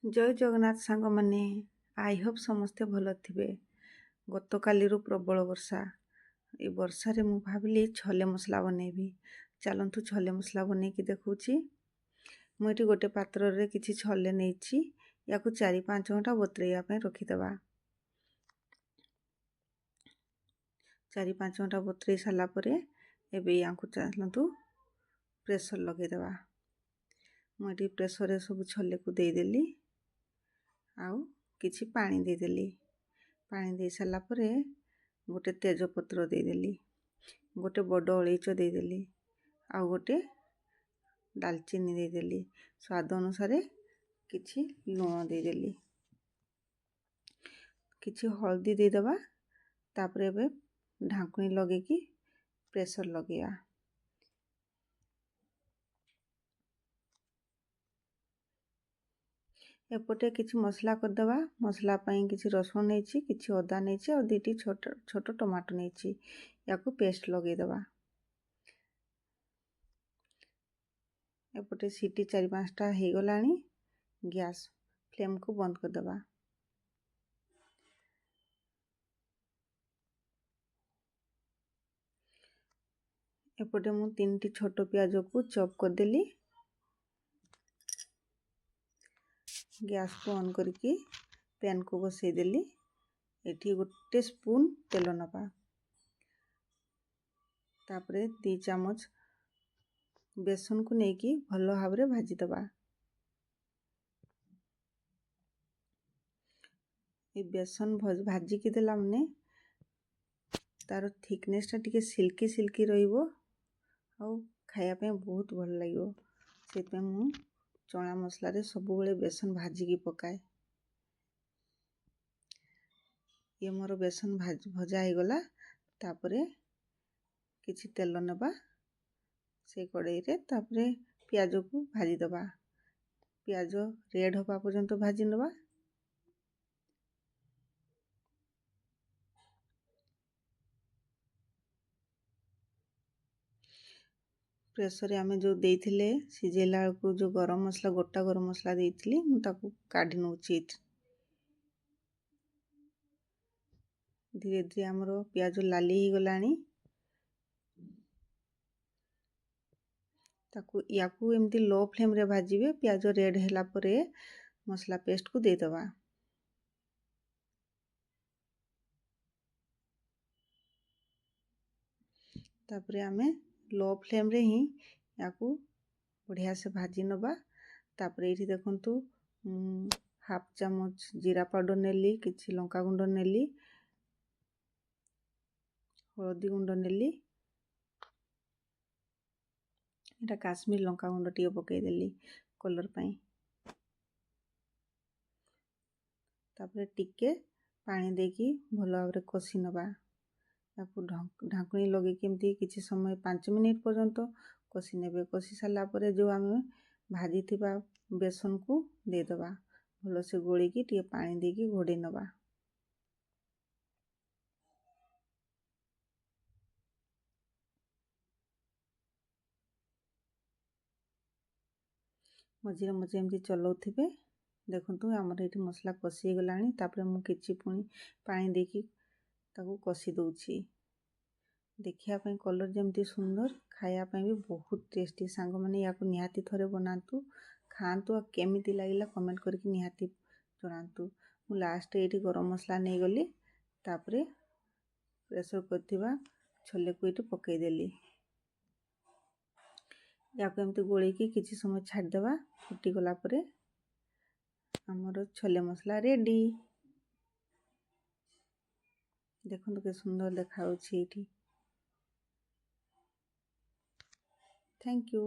ଜୟ ଜଗନ୍ନାଥ ସାଙ୍ଗମାନେ, I Hope ସମସ୍ତେ ଭଲ ଥିବେ। ଗତକାଲିରୁ ପ୍ରବଳ ବର୍ଷା। ଏ ବର୍ଷାରେ ମୁଁ ଭାବିଲି ଛୋଲେ ମସଲା ବନେଇବି। ଚାଲନ୍ତୁ, ଛୋଲେ ମସଲା ବନେଇକି ଦେଖାଉଛି। ମୁଁ ଏଠି ଗୋଟେ ପାତ୍ରରେ କିଛି ଛୋଲେ ନେଇଛି। ୟାକୁ 4-5 ଘଣ୍ଟା ବତୁରେଇବା ପାଇଁ ରଖିଦେବା। 4-5 ଘଣ୍ଟା ବତୁରେଇ ସାରିଲା ପରେ ଏବେ ୟାଙ୍କୁ ଚାଲନ୍ତୁ ପ୍ରେସର୍ ଲଗାଇଦେବା। ମୁଁ ଏଠି ପ୍ରେସରରେ ସବୁ ଛୋଲେକୁ ଦେଇଦେଲି ଆଉ କିଛି ପାଣି ଦେଇଦେଲି। ପାଣି ଦେଇ ସାରିଲା ପରେ ଗୋଟେ ତେଜପତ୍ର ଦେଇଦେଲି, ଗୋଟେ ବଡ଼ ଅଳେଇଚ ଦେଇଦେଲି ଆଉ ଗୋଟେ ଡାଲଚିନି ଦେଇଦେଲି। ସ୍ୱାଦ ଅନୁସାରେ କିଛି ଲୁଣ ଦେଇଦେଲି, କିଛି ହଳଦୀ ଦେଇଦେବା। ତାପରେ ଏବେ ଢାଙ୍କୁଣୀ ଲଗେଇକି ପ୍ରେସର୍ ଲଗେଇବା। ଏପଟେ କିଛି ମସଲା କରିଦେବା। ମସଲା ପାଇଁ କିଛି ରସୁଣ ନେଇଛି, କିଛି ଅଦା ନେଇଛି ଆଉ 2ଟି ଛୋଟ ଛୋଟ ଟମାଟୋ ନେଇଛି। ୟାକୁ ପେଷ୍ଟ ଲଗେଇଦେବା। ଏପଟେ ସିଟି 4-5ଟା ହେଇଗଲାଣି। ଗ୍ୟାସ୍ ଫ୍ଲେମ୍କୁ ବନ୍ଦ କରିଦେବା। ଏପଟେ ମୁଁ 3ଟି ଛୋଟ ପିଆଜକୁ ଚପ୍ କରିଦେଲି। ଗ୍ୟାସ୍କୁ ଅନ୍ କରିକି ପ୍ୟାନ୍କୁ ବସେଇଦେଲି। ଏଠି 1 ସ୍ପୁନ୍ ତେଲ ନେବା। ତାପରେ 2 ଚାମଚ ବେସନକୁ ନେଇକି ଭଲ ଭାବରେ ଭାଜିଦେବା। ଏ ବେସନ ଭାଜିକି ଦେଲା ମାନେ ତାର ଥିକନେସ୍ଟା ଟିକେ ସିଲ୍କି ସିଲ୍କି ରହିବ ଆଉ ଖାଇବା ପାଇଁ ବହୁତ ଭଲ ଲାଗିବ। ସେଥିପାଇଁ ମୁଁ ଚଣା ମସଲାରେ ସବୁବେଳେ ବେସନ ଭାଜିକି ପକାଏ। ଇଏ ମୋର ବେସନ ଭଜା ହେଇଗଲା। ତାପରେ କିଛି ତେଲ ନେବା ସେଇ କଡ଼େଇରେ। ତାପରେ ପିଆଜକୁ ଭାଜିଦେବା। ପିଆଜ ରେଡ଼୍ ହେବା ପର୍ଯ୍ୟନ୍ତ ଭାଜି ନେବା। ପ୍ରେସରରେ ଆମେ ଯେଉଁ ଦେଇଥିଲେ ସିଝେଇଲା ବେଳକୁ ଯେଉଁ ଗରମ ମସଲା, ଗୋଟା ଗରମ ମସଲା ଦେଇଥିଲି, ମୁଁ ତାକୁ କାଢ଼ି ନେଉଛି ଏଇଠି। ଧୀରେ ଧୀରେ ଆମର ପିଆଜ ଲାଲି ହେଇଗଲାଣି। ତାକୁ ୟାକୁ ଏମିତି ଲୋ ଫ୍ଲେମ୍ରେ ଭାଜିବେ। ପିଆଜ ରେଡ଼୍ ହେଲା ପରେ ମସଲା ପେଷ୍ଟକୁ ଦେଇଦେବା। ତାପରେ ଆମେ ଲୋ ଫ୍ଲେମ୍ରେ ହିଁ ୟାକୁ ବଢ଼ିଆ ସେ ଭାଜି ନେବା। ତାପରେ ଏଇଠି ଦେଖନ୍ତୁ, ମୁଁ ହାଫ୍ ଚାମଚ ଜିରା ପାଉଡ଼ର ନେଲି, କିଛି ଲଙ୍କା ଗୁଣ୍ଡ ନେଲି, ହଳଦୀ ଗୁଣ୍ଡ ନେଲି, ଏଇଟା କାଶ୍ମୀର ଲଙ୍କା ଗୁଣ୍ଡ ଟିକେ ପକାଇଦେଲି କଲର୍ ପାଇଁ। ତାପରେ ଟିକେ ପାଣି ଦେଇକି ଭଲ ଭାବରେ କଷି ନେବା। ତାକୁ ଢାଙ୍କୁଣୀ ଲଗେଇକି ଏମିତି କିଛି ସମୟ 5 ମିନିଟ୍ ପର୍ଯ୍ୟନ୍ତ କଷି ନେବେ। କଷି ସାରିଲା ପରେ ଯେଉଁ ଆମେ ଭାଜିଥିବା ବେସନକୁ ଦେଇଦେବା। ଭଲସେ ଗୋଳେଇକି ଟିକେ ପାଣି ଦେଇକି ଘୋଡ଼େଇ ନେବା। ମଝିରେ ମଝିରେ ଏମିତି ଚଲାଉଥିବେ। ଦେଖନ୍ତୁ, ଆମର ଏଇଠି ମସଲା କଷି ହେଇଗଲାଣି। ତାପରେ ମୁଁ କିଛି ପୁଣି ପାଣି ଦେଇକି ତାକୁ କଷି ଦେଉଛି। ଦେଖିବା ପାଇଁ କଲର୍ ଯେମିତି ସୁନ୍ଦର, ଖାଇବା ପାଇଁ ବି ବହୁତ ଟେଷ୍ଟି। ସାଙ୍ଗମାନେ, ୟାକୁ ନିହାତି ଥରେ ବନାନ୍ତୁ, ଖାଆନ୍ତୁ ଆଉ କେମିତି ଲାଗିଲା କମେଣ୍ଟ କରିକି ନିହାତି ଜଣାନ୍ତୁ। ମୁଁ ଲାଷ୍ଟ ଏଇଠି ଗରମ ମସଲା ନେଇଗଲି। ତାପରେ ପ୍ରେସର୍ କରିଥିବା ଛୋଲେକୁ ଏଇଠି ପକାଇଦେଲି। ୟାକୁ ଏମିତି ଗୋଳେଇକି କିଛି ସମୟ ଛାଡ଼ିଦେବା। ଫୁଟିଗଲା ପରେ ଆମର ଛୋଲେ ମସଲା ରେଡ଼ି। ଦେଖନ୍ତୁ, କେତେ ସୁନ୍ଦର ଦେଖାଯାଉଛି ଏଇଠି। Thank you.